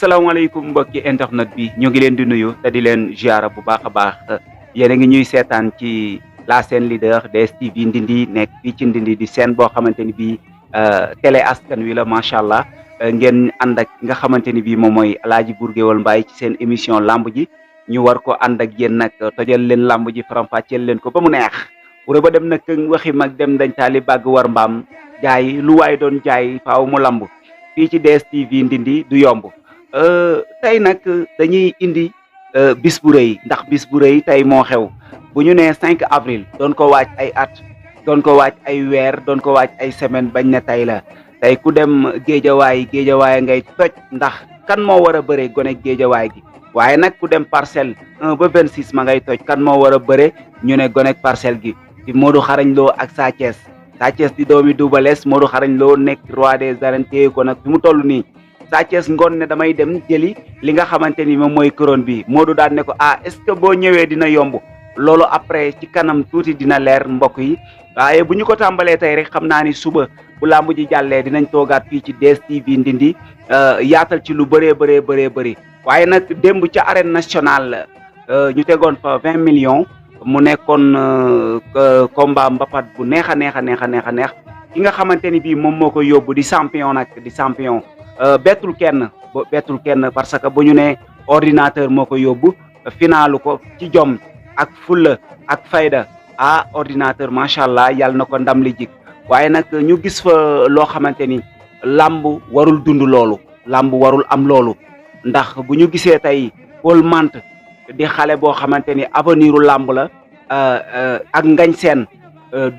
asalaamaaleykum mbokki internet bi ñu ngi leen di nuyu te di leen ziara bu baax a baax yéen a ngi ñuy seetaan ci la chaîne leader DSTV Ndindy nekk fii ci Ndindy di chaîne boo xamante ni bii télé askan wi la macha allah ngeen ànd ak nga xamante ni bii moom mooy Alaaji Bour Gueweul Mbaye ci seen émission lamb ji ñu war ko ànd ak yéen nag tojal leen lamb ji faram-fàcceel leen ko ba mu neex wura ba dem nag waxi mag dem dañ taali bàgg war mbaam jaay lu waay doon jaay faaw mu lamb fii ci DSTV Ndindy du yomb. tey nag dañuy indi bis bu rëy ndax bis bu rëy tey moo xew bu ñu nee 5 avril doon ko waaj ay at doon ko waaj ay weer doon ko waaj ay semaine bañ ne tey la tey ku dem géejawaay ngay toj ndax kan moo war a bëre gone géejawaay gi waaye nag ku dem parcelle 1 ba 26 ma ngay toj kan moo war a bëre ñu ne gone parcelle gi di Modou Xarañ Lo ak Sa Thiès di doomi Double Less Modou Xarañ Lo nekk roi des arènes téye ko nag fi mu toll nii Sa Thiès ngoon ne damay dem jëli li nga xamante ni moom mooy couronne bi Modou daal ne ko est-ce que boo ñëwee dina yomb loolu après ci kanam tuuti dina leer mbokk yi waaye bu ñu ko tàmbalee tey rek xam naa ni suba bu làmb ji jàllee dinañ toogaat fii ci DSTV Ndindy yaatal ci lu bëree bëri waaye nag démb ca arène nationale ñu tegoon fa 20 millions mu nekkoon combat mbapat bu neex a neex ki nga xamante ni bii moom moo ko yóbbu di champion bettul kenn parce que bu ñu ne ordinateur moo ko yóbbu finalu ko ci jom ak fulla ak fayda ordinateur macha allah yàlla na ko ndam li jik waaye nag ñu gis fa loo xamante ni làmb warul dund loolu làmb warul am loolu ndax bu ñu gisee tey Paul Menthe di xale boo xamante ni aveniru làmb la ak ngañ seen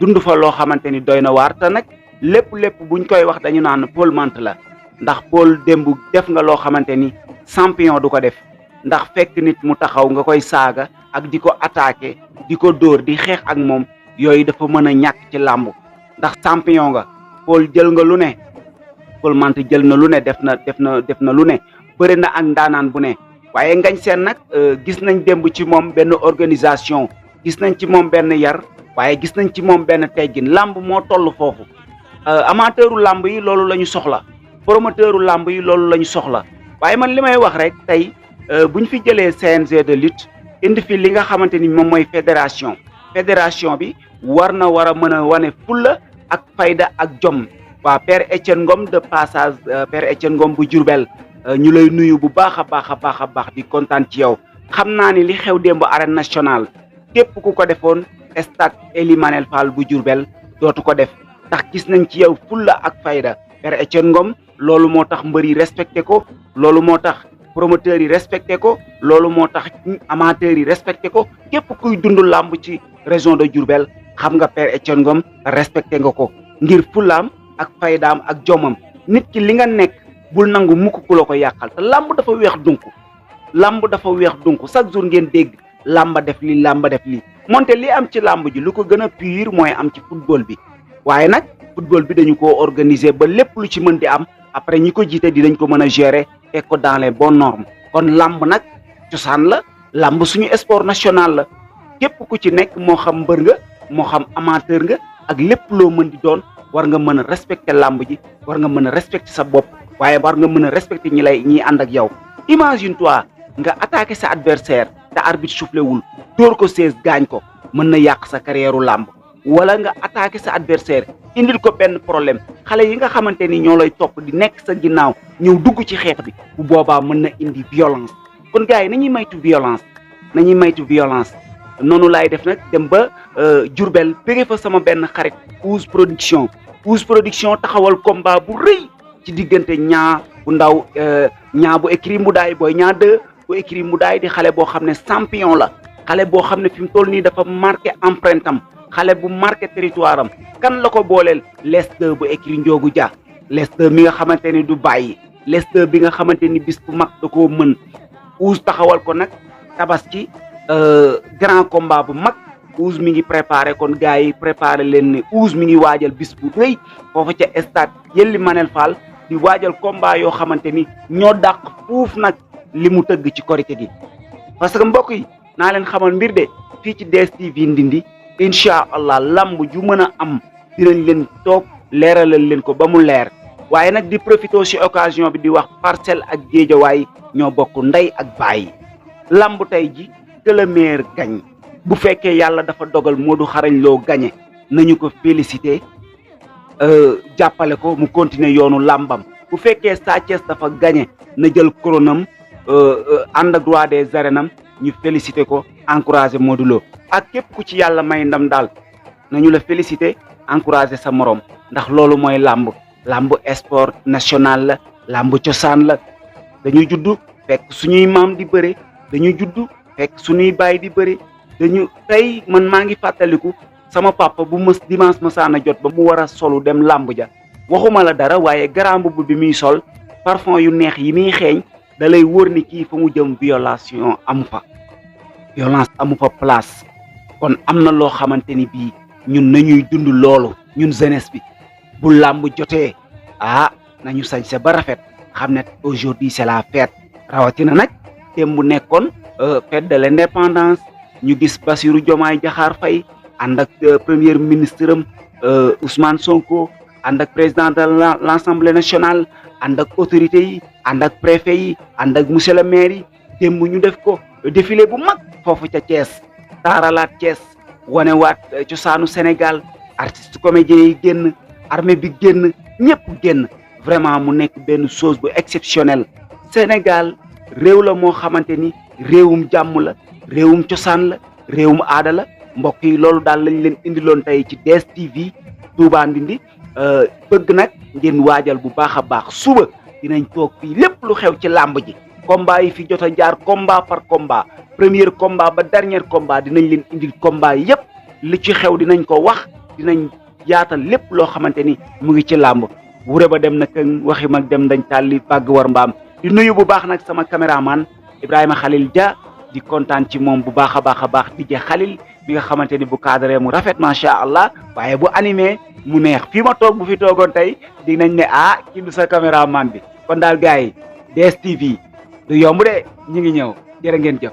dund fa loo xamante ni doy na waar te nag lépp buñ koy wax dañu naan Paul Menthe la ndax Paul démb def nga loo xamante ni champion du ko def ndax fekk nit mu taxaw nga koy saaga ak di ko attaqué di ko dóor di xeex ak moom yooyu dafa mën a ñàkk ci làmb ndax champion nga Paul jël nga lu ne Paul Menthe jël na lu ne def na lu ne bëri na ak ndaanaan bu ne waaye ngañ seen nag gis nañ démb ci moom benn organisation gis nañ ci moom benn yar waaye gis nañ ci moom benn teggin làmb moo toll foofu amateuru làmb yi loolu la ñu soxla promoteuru làmb yi loolu la ñu soxla waaye man li may wax rek tey bu ñu fi jëlee CNG de lutte indi fi li nga xamante ni moom mooy fédération bi war a mën a wane fulla ak fayda ak jom waa Père Etienne Ngom de passage Père Etienne Ngom bu Diourbel ñu lay nuyu bu baax a baax di kontaan ci yow xam naa ni li xew démb arène nationale képp ku ko defoon stade Ely Manel Fall bu Diourbel dootu ko def ndax gis nañ ci yow fulla ak fayda Père Etienne Ngom loolu moo tax mbër yi respecté ko loolu moo tax promoteurs yi respecté ko loolu moo tax amateurs yi respecté ko képp kuy dund làmb ci région de Diourbel xam nga Père Etienne Ngom respecté nga ko ngir fullaam ak faydaam ak jomam nit ki li nga nekk bul nangu mukk ku la ko yàqal te làmb dafa weex dunk chaque jour ngeen dégg làmba def lii moonte li am ci làmb ji lu ko gën a pur mooy am ci football bi waaye nag football bi dañu ko organiser ba lépp lu ci mën di am après ñi ko jiite dinañ ko mën a gérer teg ko dans les bonnes normes kon làmb nag cosaan la làmb suñu sport national la képp ku ci nekk moo xam mbër nga moo xam amateur nga ak lépp loo mën di doon war nga mën a respecter làmb ji war nga mën a respecter sa bopp waaye war nga mën a respecter ñi ànd ak yow imagine toi nga attaqué sa adversaire te arbitre soufflé wul dóor ko 16 gaañ ko mën na yàq sa carrière làmb wala nga attaqué sa adversaire indil ko benn problème xale yi nga xamante ni ñoo lay topp di nekk sa ginnaaw ñëw dugg ci xeex bi bu boobaa mën na indi violence kon gars yi nañuy maytu violence noonu laay def nag dem ba Diourbel bëgge fa sama benn xarit Ouz production taxawal combat bu rëy ci diggante ñaa bu ndaw ñaa bu écrit Mboudaay booy ñaa 2 bu écrit Mboudaay di xale boo xam ne champion la xale boo xam ne fi mu toll nii dafa marqué empreinte am xale bu marqué territoire am kan la ko booleel les 2 bu écrit Njoogu Dia les 2 mi nga xamante ni du bàyyi les 2 bi nga xamante ni bis bu mag da koo mën Ouz taxawal ko nag tabaski grand combat bu mag Ouz mi ngi préparé kon gars yi préparé leen ne Ouz mi ngi waajal bis bu rëy foofu ca stade Ely Manel Fall di waajal combat yoo xamante ni ñoo dàq fuuf nag li mu tëgg ci korité gi parce que mbokk yi naa leen xamal mbir de fii ci DSTV Ndindy incha allah lamb ju mën a am dinañ leen toog leeralal leen ko ba mu leer waaye nag di profité ci occasion bi di wax Parcelles ak Guédiawaye ñoo bokk ndey ak baay lamb tey ji que le meilleur gagne bu fekkee yàlla dafa dogal Modou Xarañ Lo gagné nañu ko félicité jàppale ko mu continuer yoonu làmbam bu fekkee Sa Thiès dafa gagné na jël couronam ànd ak roi des arènes ñu félicité ko encouragé Modou Lo ak képp ku ci yàlla may ndam daal nañu la félicité encouragé sa morom ndax loolu mooy làmb sport national la làmb cosaan la dañuy judd fekk suñuy maam di bëre dañuy judd fekk suñuy baay di bëre dañu tey man maa ngi fàttaliku sama papa bu dimanche masaana jot ba mu war a solu dem làmb ja waxuma la dara waaye grand mbubb bi muy sol parfum yu neex yi muy xeeñ da lay wóor ni kii fa mu jëm violence amu fa place kon am na loo xamante ni bii ñun nañuy dund loolu ñun jeunesse bi bu làmb jotee nañu sañse ba rafet xam ne aujourd'hui c'est la fête rawatina nag démb bu nekkoon fête de l'indépendance ñu gis Bassirou Diomaye Diakhar Faye ànd ak premier ministre am Ousmane Sonko ànd ak président de l'Assemblée nationale ànd ak autorités yi ànd ak préfet yi ànd ak monsieur le maire yi démb ñu def ko défilé bu mag foofu ca Thiès taaralaat Thiès wanewaat cosaanu Sénégal artiste comédiens yi génn armée bi génn ñëpp génn vraiment mu nekk benn chose bu exceptionnel Sénégal réew la moo xamante ni réewum jàmm la réewum cosaan la réewum aada la mbokk yi loolu daal lañ leen indiloon tey ci DSTV Touba Ndindi bëgg nag ngeen waajal bu baax a baax suba dinañ toog fii lépp lu xew ci làmb ji combat yi fi jot a jaar combat par combat premier combat ba dernier combat dinañ leen indil combat yépp li ci xew dinañ ko wax dinañ yaatal lépp loo xamante ni mu ngi ci làmb wure ba dem na këng waxi mag dem dañ tàlli bàgg war mbaam di nuyu bu baax nag sama caméraman Ibrahima Khalil Dia di kontaan ci moom bu baax a baax di je Khalil bi nga xamante ni bu cadré mu rafet macha allah waaye bu animé mu neex fii ma toog bu fi toogoon tey dinañ ne kii du sa caméraman bi kon daal gars yi DSTV du yomb de ñu ngi ñëw jërë ngeen jëf